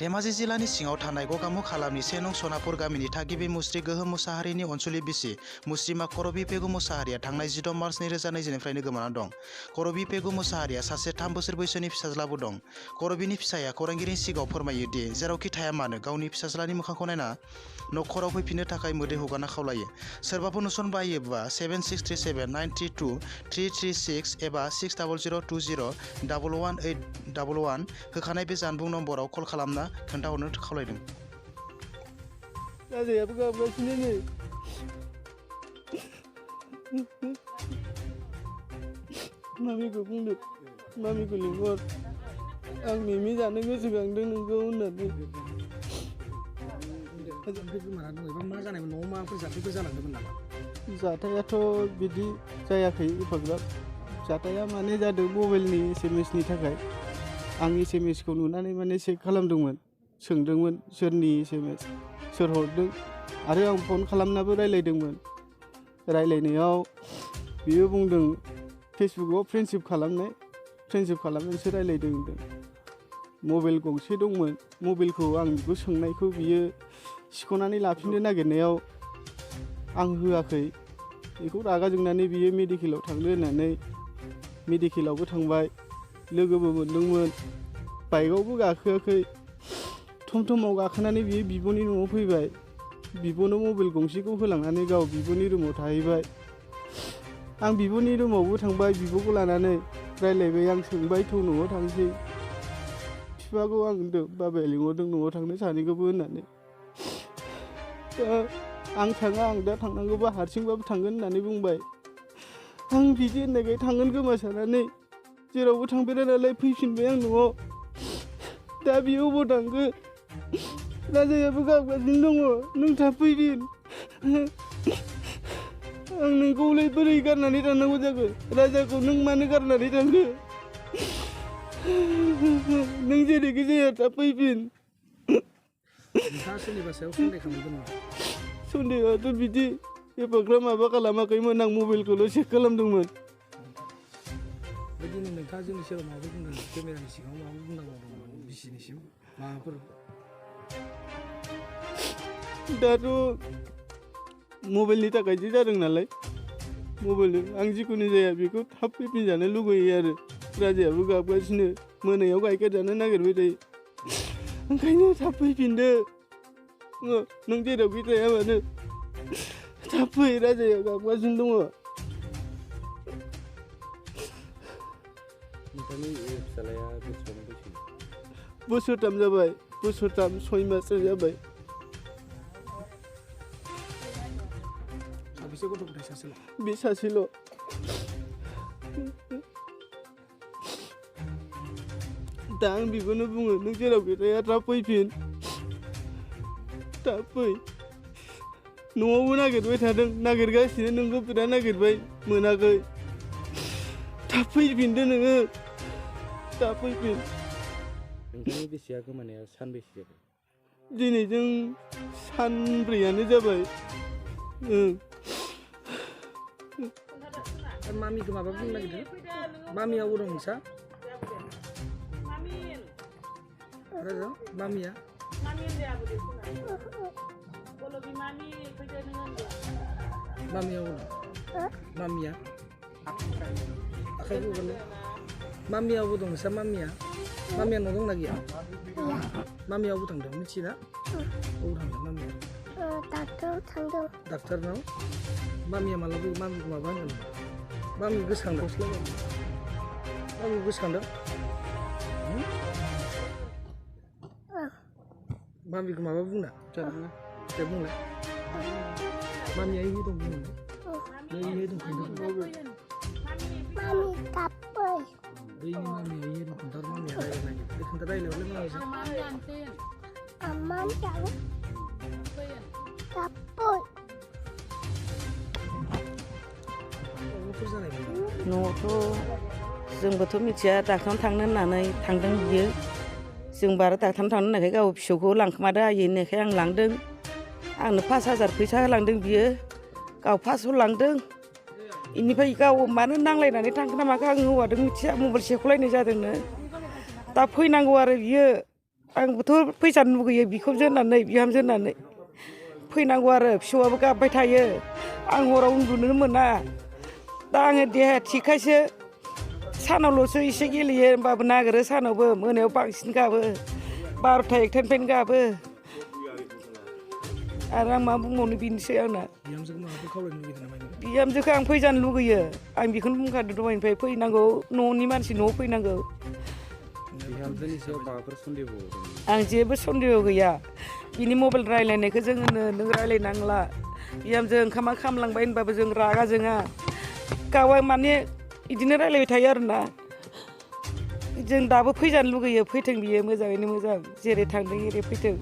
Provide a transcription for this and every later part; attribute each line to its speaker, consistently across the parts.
Speaker 1: धेमाजि जिल्लानि सिङाव थानाय गगामुख हालामनि 1 नं सनापुर गामिनि थागिबि मुस्रि गोहोम मुसाहारिनि अनसुलि बिसि मुस्रिमा करबि पेगु मुसाहारिया थांनाय 16 मार्च 2022निफ्रायनो गोमाना दं। करबि पेगु मुसाहारिया सासे 3 बोसोर बैसोनि फिसाज्लाबो दं। करबिनि फिसाया खौरांगिरिनि सिगाङाव फोरमायो दि जेरावखि थाया मानो गावनि फिसाज्लानि मोखांखौ नायना नखराव फैफिननो थाखाय मोदै हगारना खावलायो। सोरबाफोर नुसन बायोबा 7637932336 एबा 600201111 होखानाय बे जानबुं नम्बराव कल खालामना खोन्थाहरनो खावलायदों।
Speaker 2: राजायाबो गाबगासिनो नै मामिखौ बुंदो, मामिखौ लिंहर, आं मिमि जानो गोसोखांदों नोंखौ होननानै।
Speaker 3: गोमाना दं एबा मा जानायमोन, न'आव माबाफोर जाथायफोर जालांदोंमोन नामा?
Speaker 2: जाथायाथ' बिदि जायाखै एफाग्राब। जाथाया माने जादों मबाइलनि SMS-नि थाखाय। आं SMS-खौ नुनानै माने चेक खालामदोंमोन, सोंदोंमोन सोरनि SMS, सोर हरदों, आरो आं फन खालामनाबो रायलायदोंमोन। रायलायनायाव बियो बुंदों फेसबुकआव फ्रेन्डशिप खालामनानैसो रायलायदों होनदों। मबाइल गंसे दंमोन, मबाइलखौ आं बेखौ सोंनायखौ बियो सिख'नानै लाफिननो नागिरनायाव आं होआखै। बेखौ रागा जोंनानै बियो मेडिकेलाव थांनो होननानै मेडिकेलावबो थांबाय, लोगोबो मोनदोंमोन, बाइकआवबो गाखोआखै। थमथमाव गाखोनानै बियो बिब'नि न'आव फैबाय। बिब'नो मबाइल गंसेखौ होलांनानै गाव बिब'नि रुमाव थाहैबाय। आं बिब'नि रुमावबो थांबाय, बिब'खौ लानानै रायलायबाय। आं सोंबाय थौ न'आव थांसै। बिफाखौ आं होनदों बाबाया लिंहरदों न'आव थांनो सानैखौबो होननानै। आं थाङा, आं दा थांनांगौबा हारसिंबाबो थांगोन होननानै बुंबाय। आं बिदि होननायखाय थांगोन खोमा साननानै जेरावबो थांफेरा नालाय फैफिनबाय आं न'आव। दा बियो अबाव थांखो? राजायाबो गाबगासिनो दङ, नों थाब फैफिन। आं नोंखौलाय बोरै गारनानै थांनांगौ जाखो? राजाखौ नों मानो गारनानै थांखो? नों जेरैखि जाया थाब फैफिन।
Speaker 3: नोंथाङा सोरनिबा सायाव सन्देह खालामदों नामा?
Speaker 2: सन्देहआथ' बिदि एफाग्राब माबा खालामाखैमोन, आं मबाइलखौल' चेक खालामदोंमोन।
Speaker 3: बेदिनो नोंथाङा जोंनि सेराव माबाफोर बुंदों, केमेरानि सिगाङाव माबाफोर बुंनांगौ दं नामा बिसिनिसिम माबाफोर?
Speaker 2: दाथ' मबाइलनि थाखायसो जादों नालाय, मबाइल आं जिखुनु जाया बेखौ थाब फैफिनजानो लुगैयो आरो। राजायाबो गाबगासिनो, मोनायाव गाइखेर जानो नागिरबाय थायो। ओंखायनो थाब फैफिनदो, नों जेरावखि थाया मानो थाब फै, राजाया गाबगासिनो दङ।
Speaker 4: नोंथांनि फिसालाया बेसेबां बैसोनि?
Speaker 2: बोसोरथाम जाबाय, बोसोरथाम 6 माससो जाबाय।
Speaker 3: साबेसे गथ' गथाय? सासेल'?
Speaker 2: बे सासेल'। दा आं बेखौनो बुङो, नों जेरावखि थाया थाब फैफिन, थाब फै। न'आवबो नागिरबाय थादों, नागिरगासिनो, नोंखौ बिराद नागिरबाय, मोनाखै। थाब फैफिनदो नोङो, थाब फैफिन।
Speaker 4: नोंथांनि बिसिया गोमानाया सानबेसे जाबाय?
Speaker 2: दिनैजों सानब्रैयानो जाबाय।
Speaker 3: मामिखौ माबा बुंनो नागिरदों? मामिया अबाव दं नोंसा? राजा, मामिया? मामिया अबाव दं? मामिया? आखाइखौ हगारलाय। मामिया अबाव दं नोंसा? मामिया न'आव दंना गैया? मामिया अबाव थांदों मिथियोना? अबाव थांदों मामिया?
Speaker 5: डाक्टाराव थांदों।
Speaker 3: डाक्टारनाव? मामिया माला फैयो? मामिखौ माबा होनदों? मामि गोसोखांदों? मामि गोसोखांदों? मामिखौ माबा बुंना? दे बुंलाय। मामिया इहे दं बुंलाय। इहे दं खोन्था।
Speaker 5: मामि थाब फै।
Speaker 3: बैनि मामिया इहे दं खोन्था, मामिया रायलायनो नागिरदों। बे खोन्था रायलायहरलाय मामिजों।
Speaker 5: मामि थाब फै।
Speaker 3: माबाफोर जानायमोन?
Speaker 6: न'आवथ' जोंबोथ' मिथिया, डाक्टारनाव थांनो होननानै थांदों बियो। जोंबो आरो डाक्टारनाव थांनो होननायखाय गाव फिसौखौ लांखोमादो हायो होननायखाय आं लांदों। आंनो 5,000 फैसा होलांदों बियो, गाव 500 लांदों। बेनिफ्राय गाव मानो नांलायनानै थांखो ना माखो आं हौवादों मिथिया, मबाइल सेख'लायनाय जादोंनो। दा फैनांगौ आरो बियो, आंबोथ' फैजानो लुगैयो बिखुनजो होननानै बिहामजो होननानै फैनांगौ आरो फिसौआबो गाबबाय थायो आं हराव उन्दुनो मोना दा आङो देहाया थिगखायसो सानावल'सो एसे गेलेयो होमबाबो नागिरो सानावबो मोनायाव बांसिन गाबो 12टा 1टानिफ्रायनो गाबो आरो आं मा बुंबावनो बेनोसै आंना
Speaker 3: बिहामजोखौ माबाफोर खावलायनो लुगैदों नामा नोङो?
Speaker 6: बिहामजोखौ आं फैजानो लुगैयो आं बेखौनो बुंखादों दहायनिफ्राय फैनांगौ न'नि मानसि न'आव फैनांगौ
Speaker 4: बिहामजोनि सायाव माबाफोर सन्देह दं?
Speaker 6: आं जेबो सन्देह गैया बिनि मबाइल रायलायनायखौ जों होनो नों रायलायनांला बिहामजो ओंखामा खामलांबाय होनबाबो जों रागा जोङा गावा माने बिदिनो रायलायबाय थायो आरोना जों दाबो फैजानो लुगैयो फैथों बियो मोजाङैनो मोजां जेरै थांदों एरै फैथों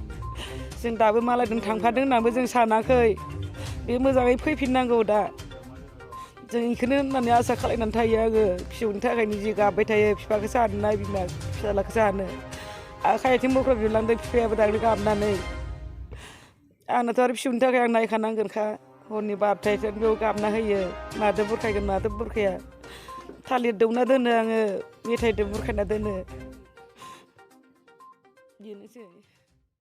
Speaker 6: जों दाबो मालायजों थांफादों होननानैबो जों सानाखै बे मोजाङै फैफिननांगौ दा जों बेखौनो होननानै आसा खालामनानै थायो आङो फिसौनि थाखायनो जि गाबबाय थायो बिफाखौ सानो बिमा फिसाज्लाखौ सानो आखाइ आथिं बख्रा बिलांदों बिफायाबो दाख्लै गाबनानै आंनाथ' आरो फिसौनि थाखाय आं नायखानांगोनखा हरनि 12टायाव बेयाव गाबना होयो मादो बुरखायगोन मादो बुरखाया थालिर दौना दोनो आङो मेथाइजों बुरखायना दोनो बेनोसै